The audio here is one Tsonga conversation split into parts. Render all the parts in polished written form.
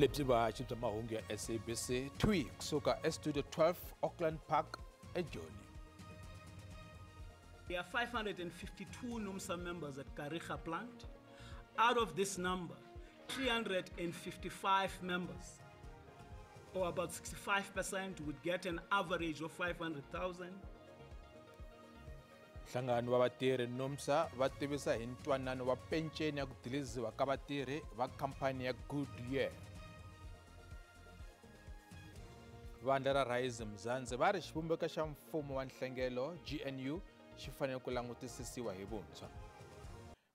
Lebyi vuhaxi bya mahungu ya SABC 2 kusuka eStudio 12 Auckland Park eJoni. There are 552 NUMSA members at Kariega plant. Out of this number, 355 members, or about 65%, would get an average of 500,000. Nhlangano wa vatirhi NUMSA va tivisa hi ntwanano wa penceni ya ku diliziwa ka vatirhi va khampani ya Goodyear. Vandla ra Rise Mzansi va ri xivumbeko xa mfumo wa nhlengelo GNU xi fanele ku langutisisiwa hi vuntshwa.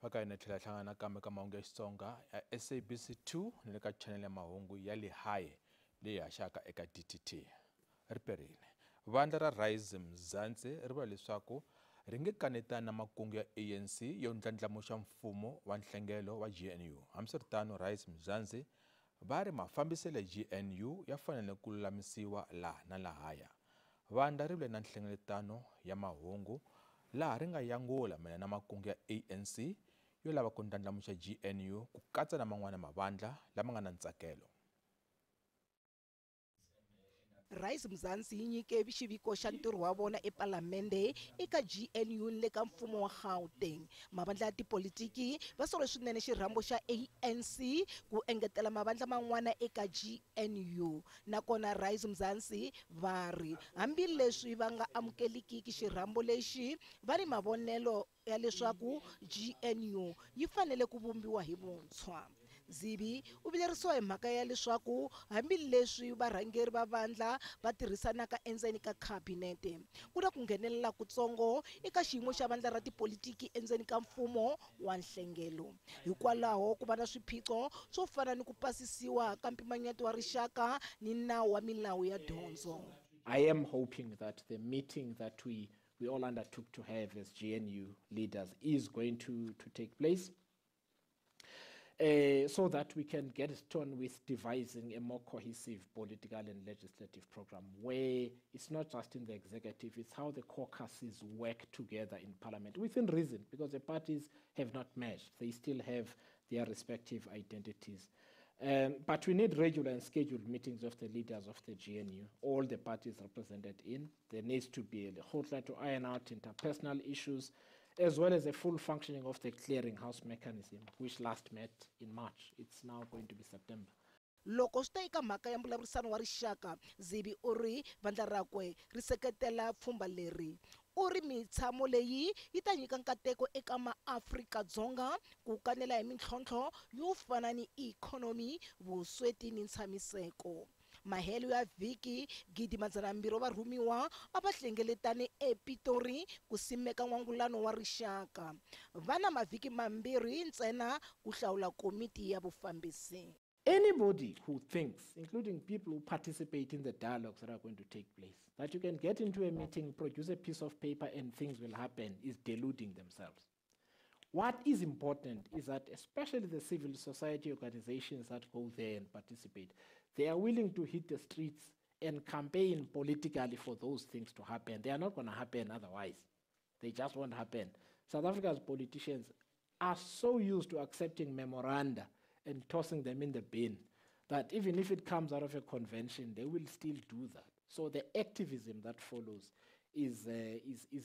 Va ka hina tlhela hlangana nakambe ka mahungu ya Xitsonga ya SABC 2 ni le ka channel ya mahungu ya Lehae leyi haxaka eka DTT. Ri perile. Vandla ra Rise Mzansi ri vula leswaku ri nge kanetani na makungu ya ANC yo ndlandlamuxa mfumo wa nhlengelo wa GNU. Hambiswiritano, Rise Mzansi va ri mafambiselo ya GNU ya fanele ku lulamisiwa laha na lahaya. Vandla ri vule na nhlengeletano ya mahungu laha ri nga yangula mayelana na makungu ya ANC yo lava ku ndlandlamuxa GNU ku katsa na man'wana mavandla lama nga na ntsakelo. Rise Mzansi yi nyike xiviko xa ntirho wa vona epalamende eka GNU ni le ka mfumo wa Gauteng. Mavandla ya tipolitiki va sole swinene xirhambo xa ANC ku engetela mavandla man'wana eka GNU. Nakona Rise Mzansi va ri hambileswi va nga amukelikiki xirhambo lexi, va ni mavonelo ya leswaku GNU yi fanele ku vumbiwa hi vuntshwa. Zibi u vilerisiwa hi mhaka ya leswaku hambileswi varhangeri va vandla va tirhisanaka endzeni ka khabinete, ku na ku nghenelela kutsongo eka xiyimo xa vandla ra tipolitiki endzeni ka mfumo wa nhlengelo. Hikwalaho ku va na swiphiqo swo fana ni ku pasisiwa ka mpimanyeto wa rixaka ni nawu wa milawu ya dyondzo. I am hoping that the meeting that we all undertook to have as GNU leaders is going to take place. So that we can get on with devising a more cohesive political and legislative program where it's not just in the executive, it's how the caucuses work together in parliament, within reason, because the parties have not merged. They still have their respective identities. But we need regular and scheduled meetings of the leaders of the GNU, all the parties represented in. There needs to be a lekgotla to iron out interpersonal issues, as well as a full functioning of the clearinghouse mechanism, which last met in March. It's now going to be September. Loko swi ta eka mhaka ya mbulavurisano wa rixaka, Zibi u ri vandla rakwe ri seketela pfhumba leri. U ri mitshamo leyi yi ta nyika nkateko eka maAfrika-Dzonga ku kanela hi mintlhontlho yo fana ni ikhonomi, vusweti ni ntshamiseko. Mahelo ya vhiki 2,200 varhumiwa a va hlengeletane ePitori ku simeka n'wangulano wa rixaka. Va na mavhiki mambirhi ntsena ku hlawula komiti ya vufambisi. Anybody who thinks, including people who participate in the dialogues that are going to take place, that you can get into a meeting, produce a piece of paper and things will happen is deluding themselves. What is important is that especially the civil society organizations that go there and participate, they are willing to hit the streets and campaign politically for those things to happen. They are not going to happen otherwise. They just won't happen. South Africa's politicians are so used to accepting memoranda and tossing them in the bin that even if it comes out of a convention, they will still do that. So the activism that follows is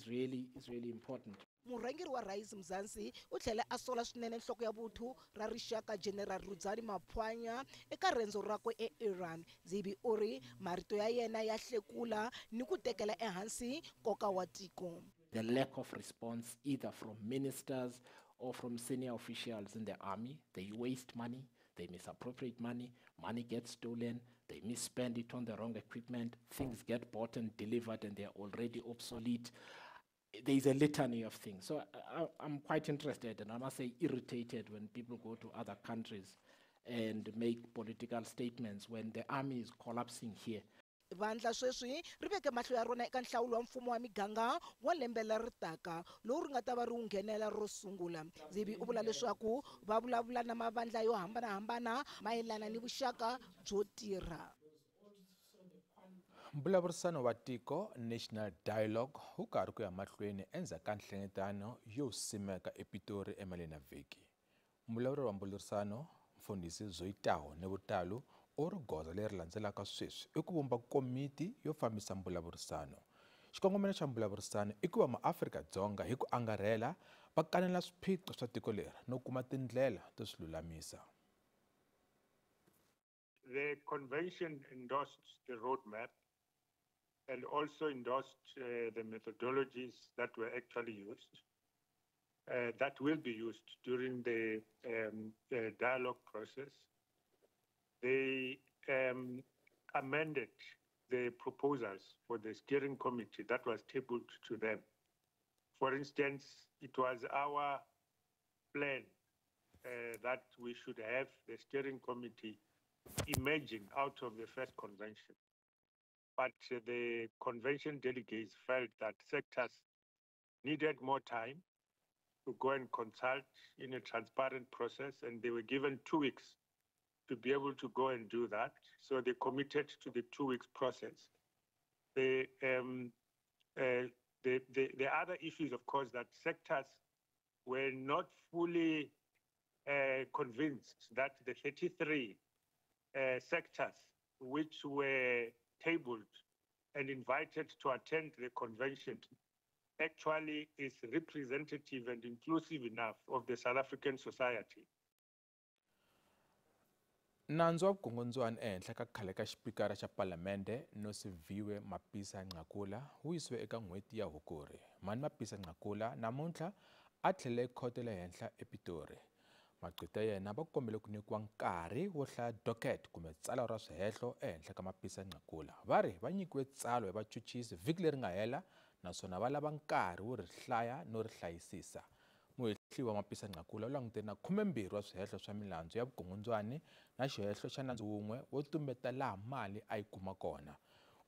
really important. Murhangeri wa Rise Mzansi u tlhele a sola swinene nhloko ya vuthu ra rixaka General Rudzani Maphwanya eka rendzo rakwe eIran. Zibi u ri marito ya yena ya hlekula ni ku tekela ehansi nkoka wa tiko. The lack of response either from ministers or from senior officials in the army. They waste money, they misappropriate money, money gets stolen, they misspend it on the wrong equipment, things get bought and delivered and they're already obsolete. There is a litany of things. So I'm quite interested, and I must say irritated, when people go to other countries and make political statements when the army is collapsing here. Vandla sweswi ri veke mahlo ya rona eka nhlawulo wa mfumo wa miganga wa lembe leri taka lowu ri nga ta va ri wu nghenela ro sungula. Zibi u vula leswaku va vulavula na mavandla yo hambanahambana mayelana ni vuxaka byo tirha. Mbulavurisano wa tiko National Dialogue wu karhi ku ya mahlweni endzhaku ka nhlengeletano yo simeka ePitori emaleni ya vhiki. Mbulavuleri wa mbulavurisano Mfundhisi Zoitaho Nevhutalu U ri goza leri landzelaka sweswi i ku vumba komiti yo fambisa mbulavurisano. Xikongomelo xa mbulavurisano i ku va maAfrika-Dzonga hi ku angarhela va kanela swiphiqo swa tiko leri no kuma tindlela to swi lulamisa. The convention endorsed the roadmap and also endorsed the methodologies that were actually used, that will be used during the dialogue process. They amended the proposals for the steering committee that was tabled to them. For instance, it was our plan that we should have the steering committee emerging out of the first convention. But the convention delegates felt that sectors needed more time to go and consult in a transparent process, and they were given 2 weeks to be able to go and do that. So they committed to the 2 weeks process. The other issues, of course, that sectors were not fully convinced that the 33 sectors which were tabled and invited to attend the convention actually is representative and inclusive enough of the South African society. Nandzu wa vukungundzwana ehenhla ka khale ka xipikara xa palamende Nosiviwe Mapisa Nqakula wu yisiwe eka n'hweti ya Hukuri. Mani Mapisa Nqakula namuntlha a tlhele ekhoto le henhla ePitori. Magqweta ya yena va kombele ku nyikiwa nkarhi wo hlaya docket kumbe tsalwa ra swihehlo ehenhla ka Mapisa Nqakula. Va ri va nyikiwe tsalwa hi vachuchisi vhiki leri nga hela naswona va lava nkarhi wo ri hlaya no ri hlayisisa. Muhehliwa Mapisa Nqakula u langutene na 12 wa swihehlo swa milandzu ya vukungundzwani na xihehlo xa nandzu wun'we wo tumbeta laha mali a yi kuma kona.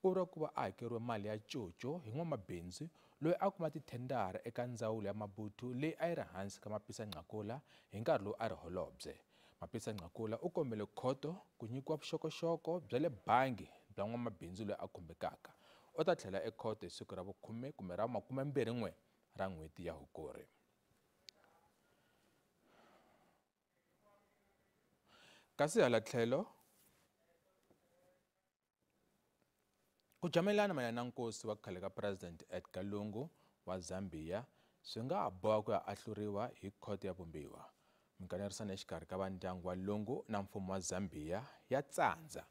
U vuriwa ku va a hakeriwe mali ya coco hi n'wamabindzu loyi a kuma tithendara eka ndzawulo ya mabuthu leyi a yi ri hansi ka Mapisa Nqakula hi nkarhi lowu a ri holobye. Mapisa Nqakula u kombele khoto ku nyikiwa vuxokoxoko bya le bangi bya n'wamabindzu loyi a khumbekaka. U ta tlhela ekhoto hi siku ra vukhume kumbe ra 21 ra n'hweti ya Hukuri. Kasi hala tlhelo ku jamelana mayelana na nkosi wa khale ka President Edgar Lungu wa Zambia swi nga ha boha ku ya ahluriwa hi khoto ya vumbiwa. Minkanerisano exikarhi ka vandyangu wa Lungu na mfumo wa Zambia ya tsandza.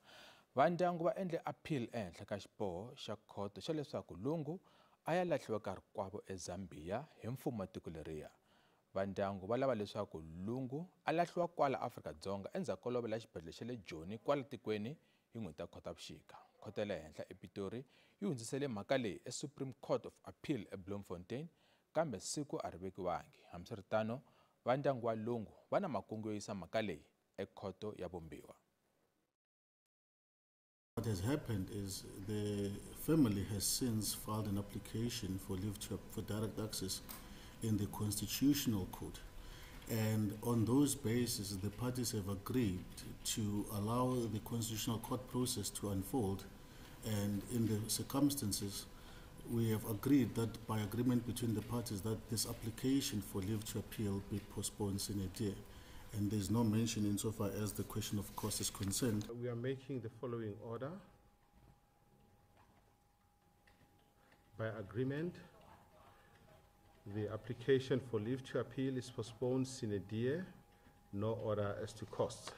Vandyangu va endle appeal ehenhla ka xiboho xa khoto xa leswaku Lungu a ya lahliwa ka rikwavo eZambia hi mfumo wa tiko leriya. Vandyangu va lava leswaku Lungu a lahliwa kwala Afrika-Dzonga endzhaku ko lovela xibedhlele xa le Joni kwala tikweni hi n'hweti ya Khotavuxika. Khoto ya le henhla ePitori yi hundzisele mhaka leyi eSupreme Court of Appeal eBloemfontein, kambe siku a ri vekiwangi. Hambiswiritano, vandyangu wa Lungu va na makungu yo yisa mhaka leyi ekhoto ya vumbiwa. What has happened is the family has since filed an application for leave to, for direct access in the Constitutional Court. And on those bases, the parties have agreed to allow the Constitutional Court process to unfold. And in the circumstances, we have agreed that by agreement between the parties that this application for leave to appeal be postponed sine die. And there's no mention insofar as the question of cost is concerned. We are making the following order. By agreement, the application for leave to appeal is postponed sine die, no order as to costs.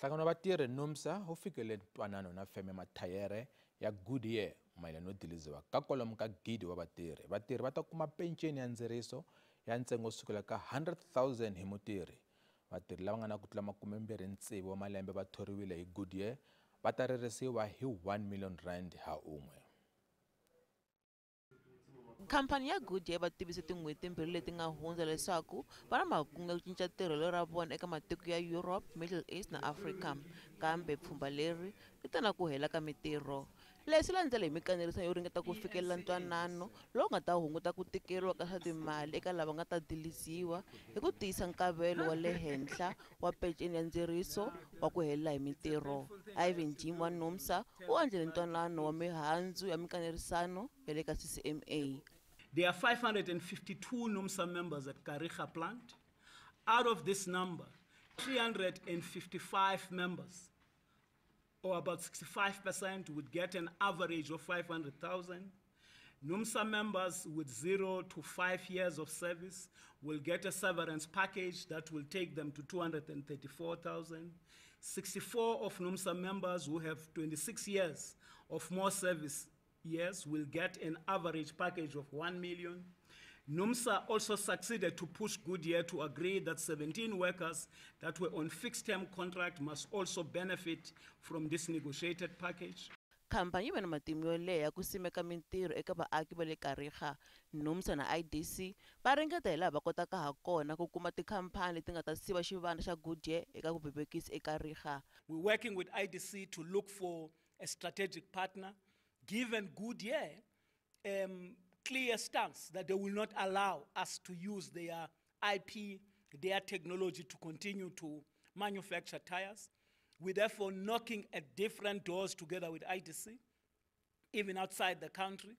Nhlangano wa vatirhi NUMSA wu fikele ntwanano na feme mathayere ya Goodyear mayelana no diliziwa ka kwalomu ka 1,000 wa vatirhi. Vatirhi va ta kuma penceni ya ndzeriso ya ntsengo wo sukela ka 100,000 hi mutirhi. Vatirhi lava nga na ku tlula 26 wa malembe va thoriwile hi Goodyear va ta ririsiwa hi 1 million rand ha un'we. Khampani ya Goodyear va tivise tin'hweti timbirhi leti nga hundza leswaku va na makungu ya ku cinca tirhelo ra vona eka matiko ya Europe, Middle East na Africa, kambe pfhumba leri ri ta na ku hela ka mitirho. Leswi landzela hi mikanerisano yo ringeta ku fikelela ntwanano lowu nga ta hunguta ku tikeriwa ka swa timali eka lava nga ta dilisiwa hi ku tiyisa nkavelo wa le henhla wa peceni ya ndzeriso wa ku helela hi mitirho. Ivan Jim wa NUMSA u andlele ntwanano wa mihandzu ya mikanerisano ya le ka CCMA. There are 552 NUMSA members at Kariega plant. Out of this number, 355 members, or about 65%, would get an average of 500,000. NUMSA members with 0 to 5 years of service will get a severance package that will take them to 234,000. 64 of NUMSA members who have 26 years of more service years will get an average package of 1 million. NUMSA also succeeded to push Goodyear to agree that 17 workers that were on fixed-term contract must also benefit from this negotiated package. Khampani yi ve na matimu yo leha ku simeka mintirho eka vaaki va le Kariega. NUMSA na IDC va ringeta hilaha va kotaka hakona ku kuma tikhamphani leti nga ta siva xivandla xa Goodyear eka vuvevekisi eKariega. We're working with IDC to look for a strategic partner, given Goodyear clear stance that they will not allow us to use their IP, their technology to continue to manufacture tires. We're therefore knocking at different doors together with IDC, even outside the country,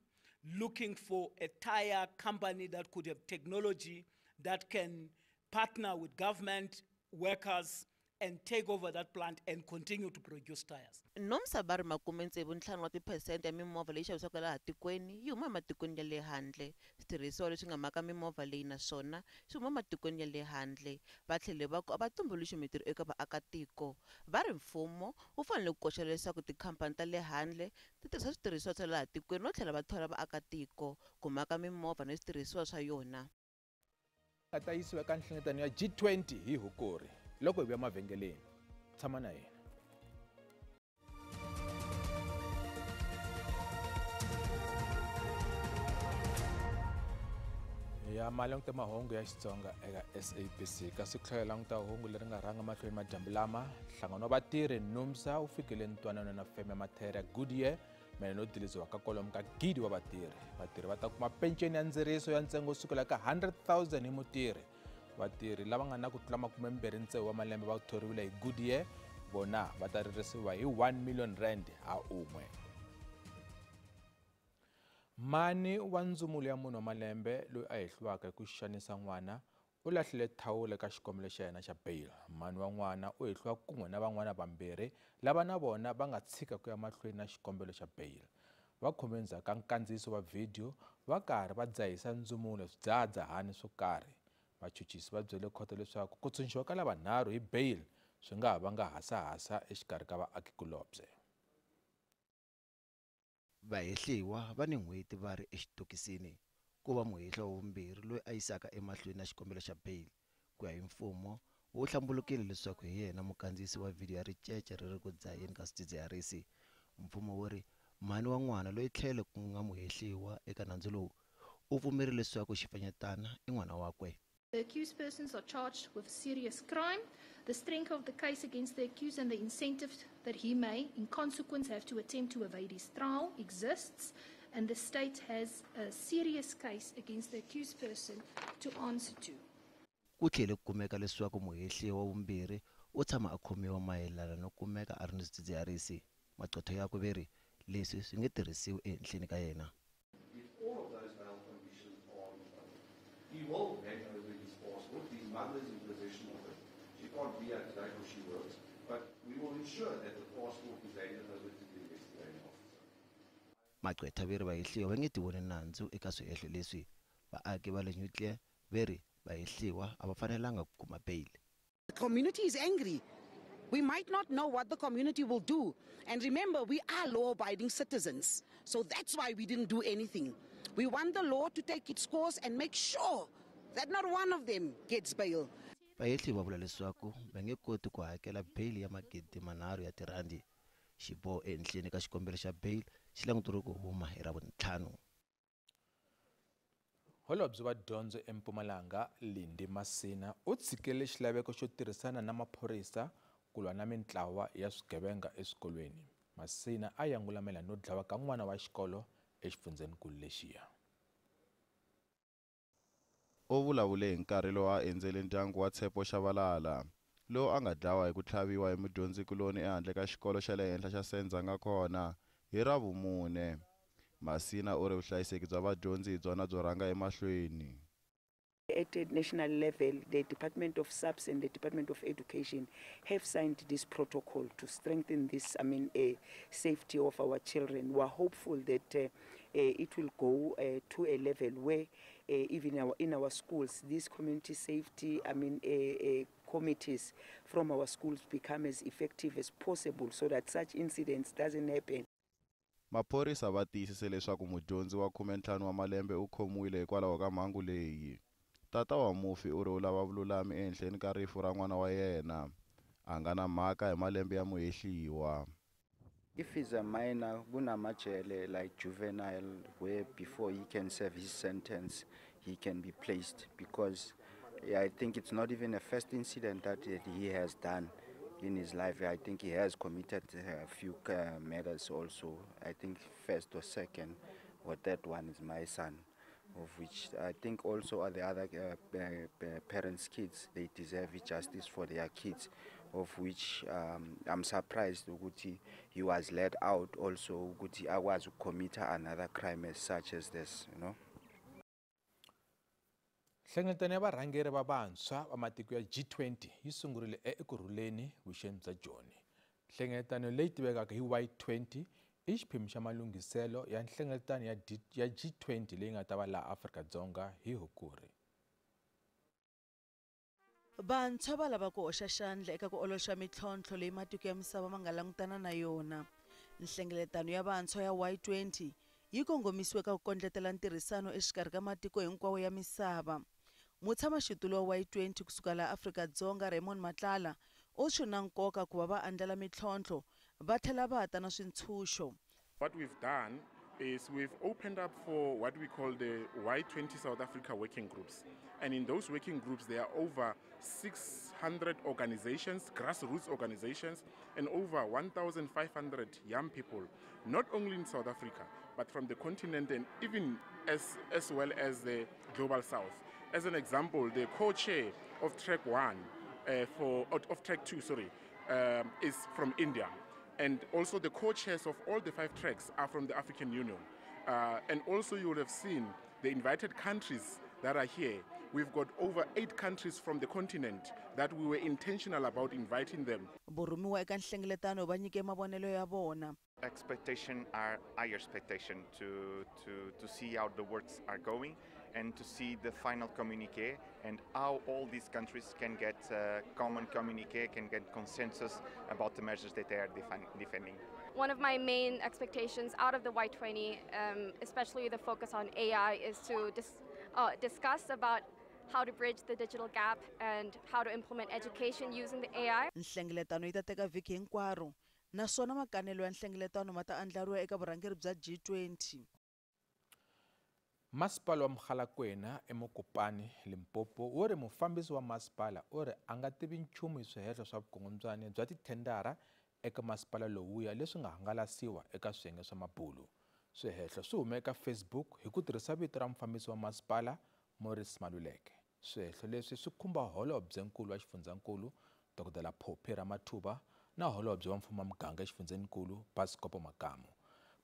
looking for a tire company that could have technology that can partner with government workers and take over that plant and continue to produce tires. NUMSA va ri 65 wa tiphesente ya mimovha leyi xavisiwaka laha tikweni yi huma ematikweni ya le handle. Switirhisiwa leswi nga maka mimovha leyi naswona swi huma ematikweni ya le handle. Va tlhele va ku a va tumbuluxi mintirho eka vaakatiko. Va ri mfumo wu fanele ku koxa leswaku tikhamphani ta le handle ti tirhisa switirhisiwa swa laha tikweni no tlhela va thola vaakatiko ku maka mimovha ni switirhisiwa swa yona. A ta yisiwa eka nhlengeletano ya G20 hi Hukuri. Loko hi vuya mavhengeleni, tshama na hina. Ya malanguta mahungu ya Xitsonga eka SABC kasi ku tlhela languta hungu leri nga rhanga mahlweni madyambu lama nhlangano wa vatirhi NUMSA wu fikele ntwanano na feme ya mathayere ya Goodyear mayelana no diliziwa ka kwalomu ka 1,000 wa vatirhi. Vatirhi va ta kuma penceni ya ndziriso ya ntsengo wo sukela ka 100,000 hi mutirhi. Vatirhi lava nga na ku tlula 26 wa malembe va thoriwile hi Goodyear vona va ta ririsiwa hi 1 million rand ha un'we. Mani wa ndzumulo ya munhu wa malembe loyi a hehliwaka hi ku xanisa n'wana u lahlile thawula eka xikombelo xa yena xa bail. Mani wa n'wana u hehliwa kun'we na van'wana vambirhi lava na vona va nga tshika ku ya mahlweni na xikombelo xa bail. Va khomiwe endzhaku ka nkandziyiso wa vhidiyo va karhi va dzahisa ndzumulo swidzahadzahani swo karhi. Vachuchisi va byele khoto leswaku ku tshunxiwa ka lavanharhu hi bail swi nga ha vanga hasahasa exikarhi ka vaakikulobye. Vahehliwa va ni n'hweti va ri exitokisini ku va muhehliwa wa vumbirhi loyi a yisaka emahlweni na xikombelo xa bail. Ku ya hi mfumo wu hlambulukile leswaku hi yena mukandziyisi wa vhidiyo ya ricece ri ri ku dzaheni ka swidzidziharisi. Mfumo wu ri mhani wa n'wana loyi tlhelo ku nga muhehliwa eka nandzu lowu u pfumerile leswaku xifanyetana i n'wana wakwe. The accused persons are charged with serious crime. The strength of the case against the accused and the incentive that he may, in consequence, have to attempt to evade his trial exists, and the state has a serious case against the accused person to answer to. Ku tlhele ku kumeka leswaku muhehliwa wa vumbirhi u tshama a khomiwa mayelana no kumeka a ri ni swidzidziharisi. Maqwetha yakwe ve ri leswi swi nge tirhisiwi ehenhleni ka yena. He will hand over his passport. His mother is in possession of it. She can't be here today because she works, but we will ensure that the passport is handed over to the investigating officer. Maqwetha ve ri vahehliwa va nge tivoni nandzu eka swihehlo leswi. Vaaki va le Newclare ve ri vahehliwa a va fanelanga ku kuma bail. The community is angry. We might not know what the community will do. And remember, we are law-abiding citizens. So that's why we didn't do anything. We want the law to take its course and make sure that not one of them gets bail. Vahehliwa va vula leswaku va nge koti ku hakela bail ya 3,000 ya tirhandi. Xiboho ehenhleni ka xikombelo xa bail xi languteriwe ku huma hi Ravuntlhanu. Holobye wa dyondzo eMpumalanga Lindi Masina u tshikele xilaveko xo tirhisana na maphorisa ku lwa na mintlawa ya swigevenga eswikolweni. Masina a yangula mayelana no dlawa ka n'wana wa xikolo exifundzhenikulu lexiya. U vulavule hi nkarhi lowu a endzele ndyangu wa Tshepo Shabalala lowu a nga dlawa hi ku tlhaviwa hi mudyondzikuloni ehandle ka xikolo xa le henhla xa Senzangakhona hi Ravumune. Masina u ri vuhlayiseki bya vadyondzi hi byona byo rhanga emahlweni. At the national level, the Department of SAPS and the Department of Education have signed this protocol to strengthen this, safety of our children. We are hopeful that it will go to a level where even in our schools, these community safety, committees from our schools become as effective as possible so that such incidents doesn't happen. Maphorisa va tiyisise leswaku mudyondzi wa 15 wa malembe u khomiwile hikwalaho ka mhangu leyi. Tata wa mufi u ri u lava vululami ehenhleni ka rifu ra n'wana wa yena. A nga na mhaka hi malembe ya muhehliwa. If he's a minor, kunamajele like juvenile, where before he can serve his sentence, he can be placed, because I think it's not even a first incident that he has done in his life. I think he has committed a few murders also. I think first or second or third one is my son, of which I think also are the other parents' kids. They deserve justice for their kids, of which I'm surprised ukuthi he was let out also, ukuthi akwazi commit another crime as such as this, you know. Nhlengeletano ya varhangeri va vantshwa va matiko ya G20 yi sungurile eEkurhuleni vuxeni bya Joni. Nhlengeletano leyi tivekaka hi Y20 i xiphemu xa malunghiselo ya nhlengeletano ya G20 leyi nga ta va laha Afrika-Dzonga hi Hukuri. Vantshwa va lava ku hoxa xandla eka ku oloxa mintlhontlho leyi matiko ya misava ma nga langutana na yona. Nhlengeletano ya vantshwa ya Y20 yi kongomisiwe ka ku kondletela ntirhisano exikarhi ka matiko hinkwawo ya misava. Mutshamaxitulu wa Y20 kusuka laha Afrika-Dzonga Raymond Matlala u swi na nkoka ku va va andlala mintlhontlho va tlhela va ta na swintshuxo. What we've done is we've opened up for what we call the Y20 South Africa working groups. And in those working groups, there are over 600 organizations, grassroots organizations, and over 1,500 young people, not only in South Africa, but from the continent and even as well as the Global South. As an example, the co-chair of Track 1, of Track 2, sorry, is from India. And also the co-chairs of all the 5 tracks are from the African Union. And also you would have seen the invited countries that are here. We've got over 8 countries from the continent that we were intentional about inviting them. Vurhumiwa eka nhlengeletano va nyike mavonelo ya vona. Expectation are high expectation to see how the works are going and to see the final communique and how all these countries can get a common communique, can get consensus about the measures that they are defending. One of my main expectations out of the Y20, especially the focus on AI, is to discuss about how to bridge the digital gap and how to implement education using the AI. Nhlengeletano yi ta teka vhiki hinkwaro naswona makanelo ya nhlengeletano ma ta andlariwa eka vurhangeri bya G20. Masipala wa Mogalakwena eMokopane, Limpopo, wu ri mufambisi wa masipala u ri a nga tivi nchumu hi swihehlo swa vukungundzwana bya tithendara eka masipala lowuya leswi nga hangalasiwa eka swiyenge swa mabulu. Swihehlo swi hume eka Facebook hi ku tirhisa vito ra mufambisi wa masipala Morris Maluleke. Swihehlo leswi swi khumba holobyenkulu wa xifundzankulu Dr. Phophi Ramathuba na holobye wa mfumo wa muganga exifundzeninkulu Basikopo Makamu.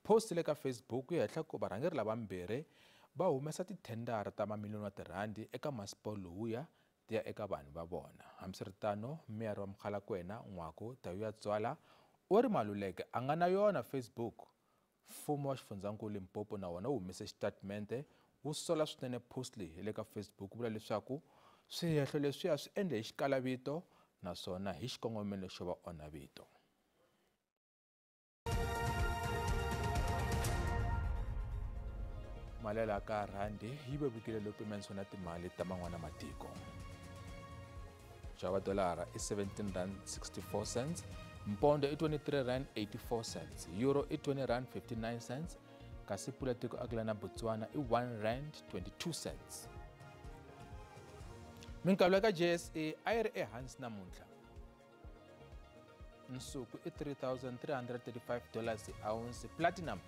Post le ka Facebook yi hehla ku varhangeri lavambirhi va humesa tithendara ta mamiliyoni wa tirhandi eka masipala lowuya ti ya eka vanhu va vona. Hambiswiritano, meyara wa Mogalakwena N'wako Tauya Tswala u ri Maluleke a nga na yona Facebook. Mfumo wa xifundzankulu Limpopo na wona wu humese xitatimende wu sola swinene post leyi le ka Facebook vula leswaku swihehlo leswiya swi endle hi xikalavito naswona hi xikongomelo xo va onha vito. Mali ka rhandi yi vevukile loko pimanisiwa na timali ta man'wana matiko. Nxavo wa dolara i R17.64, mpondo i R23.84, euro i R20.59, kasi pula tiko akela na Botswana i R1.22. Minkalo ka JSE a yi ri ehansi namuntlha. Nsuku i $3,335 hi ounce, platinum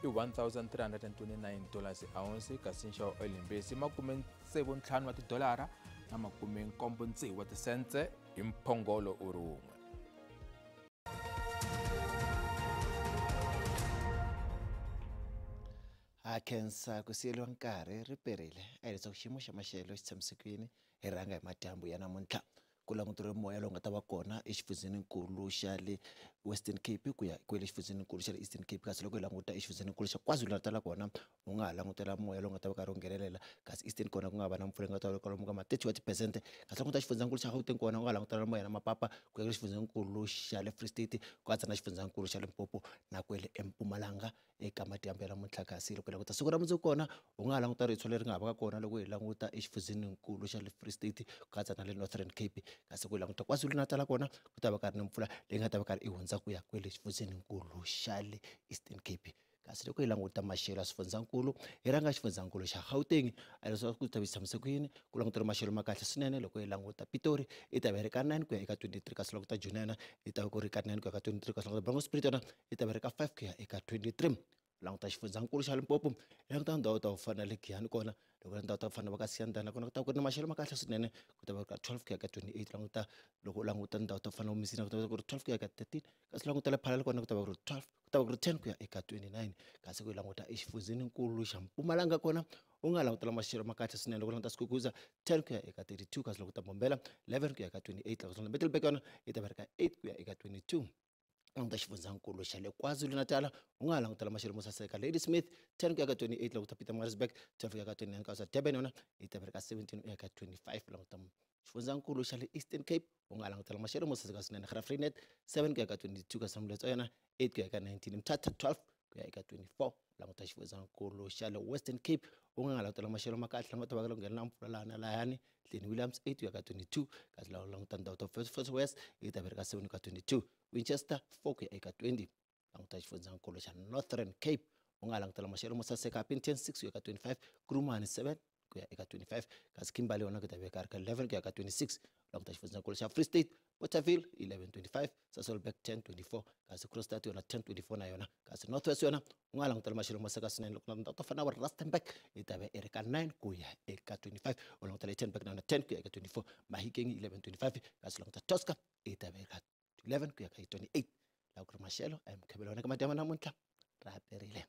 i $1,329 hi ounce, kasi nxavo wa oil hi $65 wa tidolara na 76 wa tisentse hi mphongolo u ri wun'we. Ha Ha khensa ku siyeriwa nkarhi ri perile a hi leswaku xiyimo xa maxelo xi tshamisekile hi rhanga hi madyambu ya namuntlha ku languteriwe moya lowu nga ta va kona exifundzheninkulu xa le Western Cape ku ya kwele xifundzheninkulu xa le Eastern Cape kasi loko hi languta exifundzheninkulu xa KwaZulu-Natal kona u nga ha langutela moya lowu nga ta va karhi wu nghenelela kasi Eastern kona ku nga va na mpfula yi nga ta va kwalomu ka ma 30 wa tiphesente kasi languta xifundzankulu xa Gauteng kona u nga ha langutela moya na mapapa ku ya kwele xifundzankulu xa le Free State ku katsa na xifundzankulu xa Limpopo na kwele eMpumalanga eka madyambu ya namuntlha kasi loko hi languta siku ra mundzuku kona u nga ha languta ritshwa leri nga ha va ka kona loko hi languta exifundzheninkulu xa le Free State ku katsa na le Northern Cape kasi ku languta KwaZulu-Natal kona ku ta va ka ri na mpfula leyi nga ta va karhi i hundza ku ya kwele xifundzheninkulu xa le Eastern Cape kasi loko hi languta maxelo ya swifundzankulu hi rhanga xifundzankulu xa Gauteng a leswaku ku ta vi tshamise ku yini ku langutela maxelo ma kahle swinene loko hi languta Pitori i ta va ri ka 9 ku ya eka 23 kasi languta Junena i ta va ku ri ka 9 ku ya ka 23 kasi languta Bronkhorstspruit yona i ta va ri ka 5 ku ya eka 23 languta xifundzankulu xa Limpopo hi languta ndhawu ta ku fana na le Giyani kona loko ri ndhawu ta ku fana na va ka Siyandhani kona ku ta ku ri na maxelo ma kahle swinene ku ta va ka 12 ku ya ka 28 languta loko u languta ndhawu ta ku fana na Musina ku ta va ku ri 12 ku ya ka 13 kasi languta le Phalala kona ku ta va ku ri 12 ku ta va ku ri 10 ku ya eka 29 kasi ku languta exifundzheninkulu xa Mpumalanga kona u nga langutela maxelo ma kahle swinene loko u languta Skukuza 10 ku ya eka 32 kasi loko ta Mbombela 11 ku ya eka 28 loko languta Middelburg yona yi ta va ri ka 8 ku ya eka 22 languta xifundzankulu xa le KwaZulu-Natal u nga ha langutela maxelo mo saseka Ladysmith 10 ku ya ka 28 languta Pietermaritzburg 12 ku ya ka 29 kasi Durban yona yi ta va ri ka 17 ku ya ka 25 languta xifundzankulu xa le Eastern Cape u nga ha langutela maxelo mo saseka swinene Graaff-Reinet 7 ku ya ka 22 kasi Mletswa yona 8 ku ya ka 19 Mthatha 12 ku ya eka 24 languta xifundzankulu xa le Western Cape u nga ha langutela maxelo ma kahle lama ta va ka nghena na mpfula laha na lahayani Glen Williams 8 ku ya ka 22 kasi laha u languta ndhawu ta First West yi ta va ri ka 7 ku ya 22 Winchester 4 ku ya eka 20 languta xifundzankulu xa Northern Cape u nga langutela maxelo mo saseka Upington 6 ku ya ka 25 Kuruman 7 ku ya eka 25 kasi Kimberley yona ku ta va ka ri ka 11 ku ya ka 26 languta xifundzankulu xa Free State Bothaville 11:25 Sasolburg 10:24 kasi Kroonstad yona 10:24 na yona kasi North West yona u nga langutela maxelo mo saseka swinene loko ndhawu to fana na Rustenburg yi ta va i ri ka 9 ku ya eka 25 u langutela Tygerberg na yona 10 ku ya eka 24 Mahikeng 11:25 kasi languta Tosca yi ta va i ri ka 11 ku ya ka 28 laha ku ri maxelo a hi mukhevelo wona ka madyambu namuntlha ra perile.